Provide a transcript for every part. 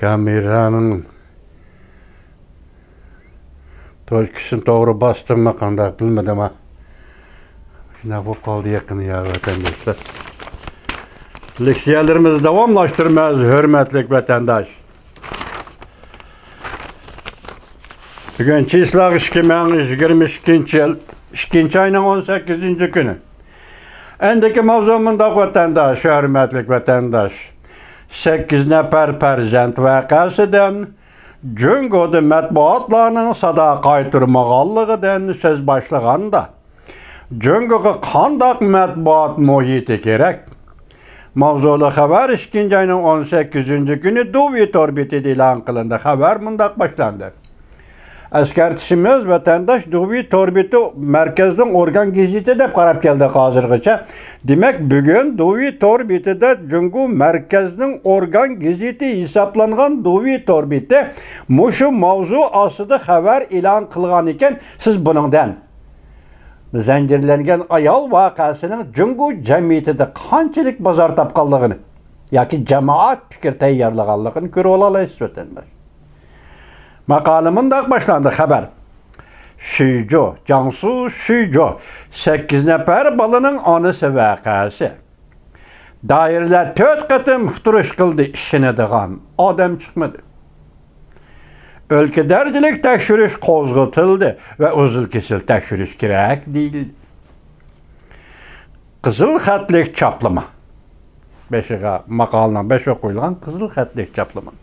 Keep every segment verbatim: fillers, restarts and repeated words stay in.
كامېرانىڭ توچكىسىنى توغرا باستىممۇ، قانداق بىلمىدىم ھە. شۇنداق بولۇپ قالدى يېقىن يا ۋەتەنداشلار. لېكسىيەلىرىمىزنى داۋاملاشتۇرىمىز، ھۆرمەتلىك ۋەتەنداش. بۈگۈن چىسلاغ ئىككى مىڭ يىگىرمە ئىككىنچى يىل، ئىككىنچى ئاينىڭ ئون سەككىزىنچى كۈنى. ئەندىكى ماۋزۇ مۇنداق، ۋەتەنداش، ھۆرمەتلىك ۋەتەنداش. سەككىز نەپەر پەرزەنت ۋەقەسىدىن، جۇڭگودا مەتبۇئاتلارنىڭ سادا قايتۇرمىغانلىقىدىن سۆز باشلىغاندا، جۇڭگوغا قانداق مەتبۇئات مۇھىتى كېرەك؟ ماۋزۇلۇق خەۋەر ئىككىنچى ئاينىڭ ئون سەككىزىنچى كۈنى دۇۋى تور بېتىدە ئېلان قىلىندى. خەۋەر مۇنداق باشلاندى. ئەسكەرتىشىمىز، ۋەتەنداش دۇۋى تور بېتى مەركەزنىڭ ئورگان گېزىتى دەپ قاراپ كەلدۇق ھازىرغىچە. دېمەك، بۈگۈن دۇۋى تور بېتىدە جۇڭگو مەركەزنىڭ ئورگان گېزىتى ھېسابلانغان دۇۋى تور بېتى مۇشۇ ماۋزۇ ئاستىدا خەۋەر ئېلان قىلغان ئىكەن، سىز بۇنىڭدىن زەنجىرلەنگەن ئايال ۋەقەسىنىڭ جۇڭگو جەمئىيىتىدە قانچىلىك بازار تاپقانلىقىنى ياكى جامائەت پىكىر تەييارلىغانلىقىنى كۆرۈۋالالايسىز، ۋەتەنداش. ماقالە مۇنداق باشلاندى، خەۋەر. شىجۇ، جياڭسۇ شىجۇ، سەككىز نەپەر بالىنىڭ ئانىسى ۋەقەسى. دائىرىلەر تۆت قېتىم ئۇقتۇرۇش قىلدى، ئىشىنىدىغان ئادەم چىقمىدى. ئۆلكە دەرىجىلىك تەكشۈرۈش قوزغىتىلدى ۋە ئۇزۇل كېسىل تەكشۈرۈش كېرەك دېيىلدى. قىزىل خەتلىك چاپلىما. بېشىغا، ماقالىنىڭ بېشىغا قويۇلغان قىزىل خەتلىك چاپلىما.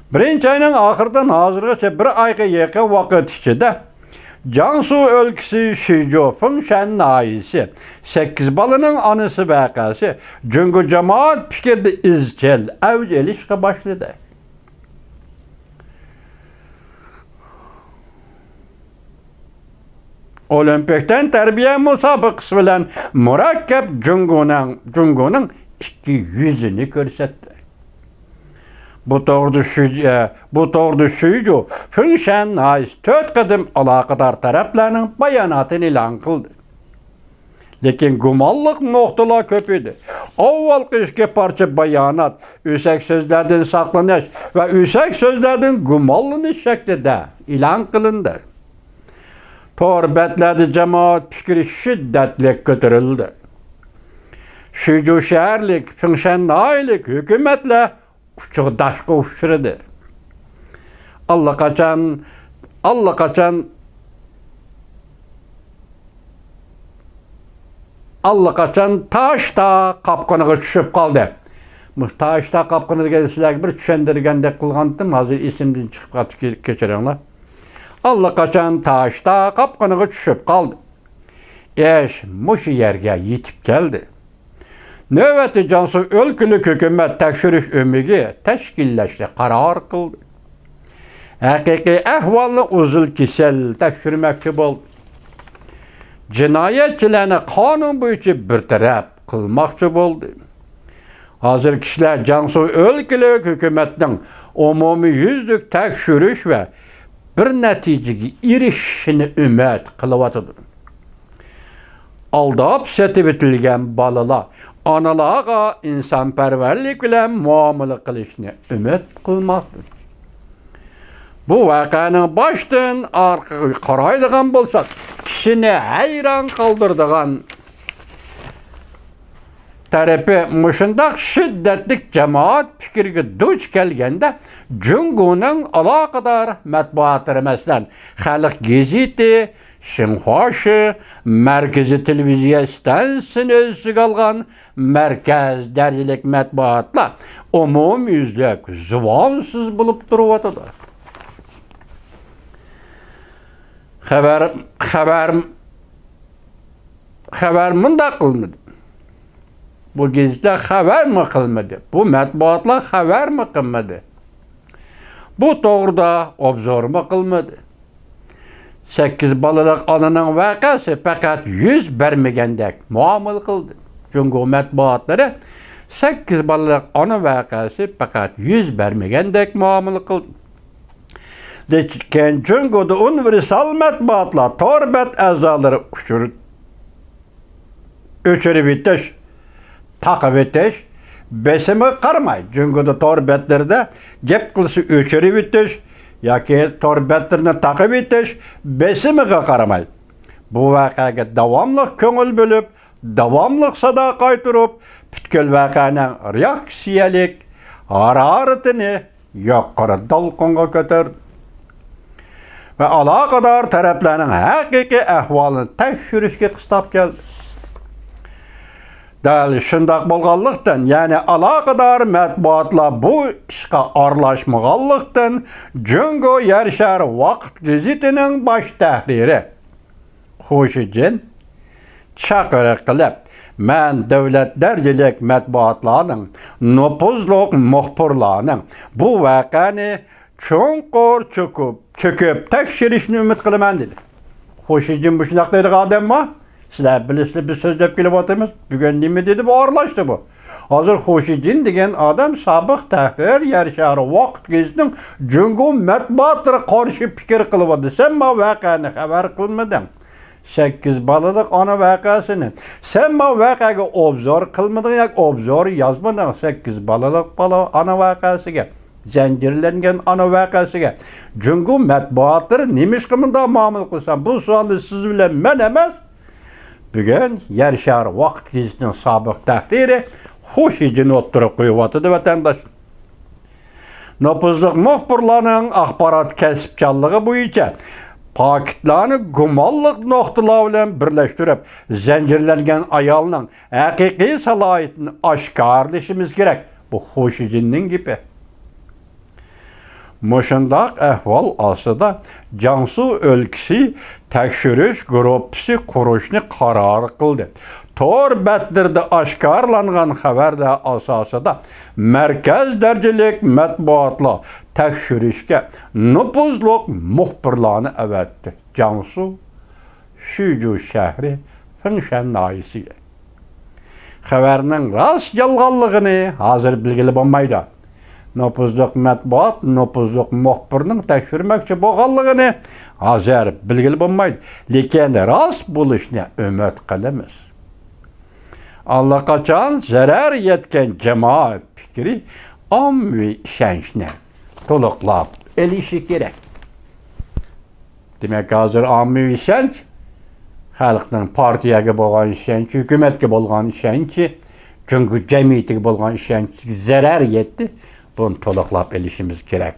بىرىنچى ئاينىڭ ئاخىرىدىن ھازىرغىچە بىر ئايغا يېقىن ۋاقىت ئىچىدە جياڭسۇ ئۆلكىسى شىجۇ فېڭشەن ناھىيەسى سەككىز بالىنىڭ ئانىسى ۋەقەسى جۇڭگو جامائەت پىكرىدە ئىزچىل ئەۋج ئېلىشقا باشلىدى. ئولىمپىك تەنتەربىيە مۇسابىقىسى بىلەن مۇرەككەپ جۇڭگونىڭ، جۇڭگونىڭ ئىككى يۈزىنى كۆرسەتتى. بۇ توغرىدا شۈ-، ئە، بۇ توغرىدا شۈيجۇ فېڭشەن ناھىيەسى تۆت قېتىم ئالاقىدار تەرەپلەرنىڭ باياناتىنى ئېلان قىلدى. لېكىن گۇمانلىق نۇقتىلار كۆپ ئىدى. ئاۋۋالقى ئىككى پارچە بايانات ئۆسەك سۆزلەردىن ساقلىنىش ۋە ئۆسەك سۆزلەردىن گۇمانلىنىش شەكلىدە ئېلان قىلىندى. تور بەتلەردە جامائەت پىكرى شىددەتلىك كۆتۈرۈلدى. شىجۇ شەھەرلىك، فېڭشەن ناھىيەلىك ھۆكۈمەتلەر ئۇچۇق داشقا ئۇچرىدى. ئاللىقاچان، ئاللىقاچان، ئاللىقاچان تاش تا قاپقىنىغا چۈشۈپ قالدى. بۇ تاش تا قاپقىنى دېگەن سىلەرگە بىر چۈشەندۈرگەندەك قىلغانتىم، ھازىر ئېسىمدىن چىقىپ قاپتۇ، كە-، كەچۈرۈڭلار. ئاللىقاچان تاش تا قاپقىنىغا چۈشۈپ قالدى. ئىش مۇشۇ يەرگە يېتىپ كەلدى. نۆۋەتتە جياڭسۇ ئۆلكىلىك ھۆكۈمەت تەكشۈرۈش ئۆمىكى تەشكىللەشنى قارار قىلدى. ھەقىقىي ئەھۋالنى ئۇزۇل كېسەل تەكشۈرمەكچى بولدى. جىنايەتچىلەرنى قانۇن بويىچە بىر تەرەپ قىلماقچى بولدى. ھازىر كىشىلەر جياڭسۇ ئۆلكىلىك ھۆكۈمەتنىڭ ئومۇميۈزلۈك تەكشۈرۈش ۋە بىر نەتىجىگە ئېرىشىشىنى ئۈمىد قىلىۋاتىدۇ. ئالداپ سېتىۋېتىلگەن بالىلار ئانىلارغا ئىنسانپەرۋەرلىك بىلەن مۇئامىلە قىلىشنى ئۈمىد قىلماقتا. بۇ ۋەقەنىڭ باشتىن ئارقىغا قارايدىغان بولساق، كىشىنى ھەيران قالدۇرىدىغان تەرىپى، مۇشۇنداق شىددەتلىك جامائەت پىكرىگە دۇچ كەلگەندە، جۇڭگونىڭ ئالاقىدار مەتبۇئاتلىرى، مەسىلەن، خەلق گېزىتى، شىنخۇاشى، مەركىزىي تېلېۋىزىيە ئىستانسىسىنى ئۆز ئىچىگە ئالغان مەركەز دەرىجىلىك مەتبۇئاتلار ئومۇميۈزلۈك زۇۋانسىز بولۇپ تۇرۇۋاتىدۇ. خەۋەر، خەۋەر، خەۋەر مۇنداق قىلمىدى. بۇ گېزىتلەر خەۋەرمۇ قىلمىدى. بۇ مەتبۇئاتلار خەۋەرمۇ قىلمىدى. بۇ توغرىدا ئوبزورمۇ قىلمىدى. سەككىز بالىلىق ئانىنىڭ ۋەقەسى پەقەت يۈز بەرمىگەندەك مۇئامىلە قىلدى. جۇڭگو مەتبۇئاتلىرى سەككىز بالىلىق ئانا ۋەقەسى پەقەت يۈز بەرمىگەندەك مۇئامىلە قىلدى. لېكىن جۇڭگودا ئۇنىۋېرسال مەتبۇئاتلار تور بەت ئەزالىرى ئۇچۇر-، ئۆچۈرۈۋېتىش، تاقىۋېتىش بېسىمىغا قارىماي، جۇڭگودا تور بەتلىرىدە گەپ قىلسا ئۆچۈرۈۋېتىش ياكى تور بەتلىرىنى تاقىۋېتىش بېسىمىغا قارىماي، بۇ ۋەقەگە داۋاملىق كۆڭۈل بۆلۈپ، داۋاملىق سادا قايتۇرۇپ، پۈتكۈل ۋەقەنىڭ رېئاكسىيەلىك ھارارىتىنى يۇقىرى دولقۇنغا كۆتۈردى ۋە ئالاقىدار تەرەپلەرنىڭ ھەقىقىي ئەھۋالىنى تەكشۈرۈشكە قىستاپ كەلدى. دەل شۇنداق بولغانلىقتىن، يەنى ئالاقىدار مەتبۇئاتلار بۇ ئىشقا ئارىلاشمىغانلىقتىن، جۇڭگو يەر شارى ۋاقىت گېزىتىنىڭ باش تەھرىرى خۇ شىجىن چاقىرىق قىلىپ، مەن دۆلەت دەرىجىلىك مەتبۇئاتلارنىڭ، نوپۇزلۇق مۇخبىرلارنىڭ بۇ ۋەقەنى چوڭقۇر چۆكۈپ، چۆكۈپ تەكشۈرۈشنى ئۈمىد قىلىمەن، دېدى. خۇ شىجىن مۇشۇنداق دەيدىغان ئادەمما؟ سىلەر بىلىسىلەر، بىز سۆزلەپ كېلىۋاتىمىز. بۈگۈن نېمە دېدى بۇ؟ ئارىلاشتى بۇ. ھازىر خۇ شىجىن دېگەن ئادەم سابىق تەھرىر يەر شارى ۋاقىت گېزىتىنىڭ جۇڭگو مەتبۇئاتلىرىغا قارشى پىكىر قىلىۋاتىدۇ. سەن ما ۋەقەنى خەۋەر قىلمىدىڭ. سەككىز بالىلىق ئانا ۋەقەسىنى. سەن ما ۋەقەگە ئوبزور قىلمىدىڭ ياكى ئوبزور يازمىدىڭ. سەككىز بالىلىق بالا ئانا ۋەقەسىگە، زەنجىرلەنگەن ئانا ۋەقەسىگە جۇڭگو مەتبۇئاتلىرى نېمىشقا مۇنداق مۇئامىلە قىلسا؟ بۇ سوئالنى سىز بىلەن مەن ئەمەس، بۈگۈن يەر شارى ۋاقىت گېزىتىنىڭ سابىق تەھرىرى خۇ شىجىن ئوتتۇرىغا قويۇۋاتىدۇ، ۋەتەنداشلار. نوپۇزلۇق مۇخبىرلارنىڭ ئاخبارات كەسىپچانلىقى بويىچە پاكىتلارنى گۇمانلىق نۇقتىلار بىلەن بىرلەشتۈرۈپ، زەنجىرلەنگەن ئايالنىڭ ھەقىقىي سالاھىيىتىنى ئاشكارىلىشىمىز كېرەك. بۇ خۇ شىجىننىڭ گېپى. مۇشۇنداق ئەھۋال ئاستىدا جياڭسۇ ئۆلكىسى تەكشۈرۈش گۇرۇپپىسى قۇرۇشنى قارار قىلدى. تور بەتلىرىدە ئاشكارىلانغان خەۋەرلەر ئاساسىدا مەركەز دەرىجىلىك مەتبۇئاتلار تەكشۈرۈشكە نوپۇزلۇق مۇخبىرلارنى ئەۋەتتى. جياڭسۇ، شۈجۈ شەھىرى، فېڭشەن ناھىيەسىگە. خەۋەرنىڭ راست يالغانلىقىنى ھازىر بىلگىلى بولمايدۇ. نوپۇزلۇق مەتبۇئات نوپۇزلۇق مۇخبىرنىڭ تەكشۈرمەكچى بولغانلىقىنى ھازىر بىلگىلى بولمايدۇ. لېكىن راست بولۇشىنى ئۈمىد قىلىمىز. ئاللىقاچان زەرەر يەتكەن جامائەت پىكرى ئاممىۋى ئىشەنچنى تولۇقلاپ ئېلىشى كېرەك. دېمەك، ھازىر ئاممىۋى ئىشەنچ، خەلقنىڭ پارتىيەگە بولغان ئىشەنچى، ھۆكۈمەتكە بولغان ئىشەنچى، جۇڭگو جەمئىيىتىگە بولغان ئىشەنچىگە زەرەر يەتتى. بۇنى تولۇقلاپ ئېلىشىمىز كېرەك.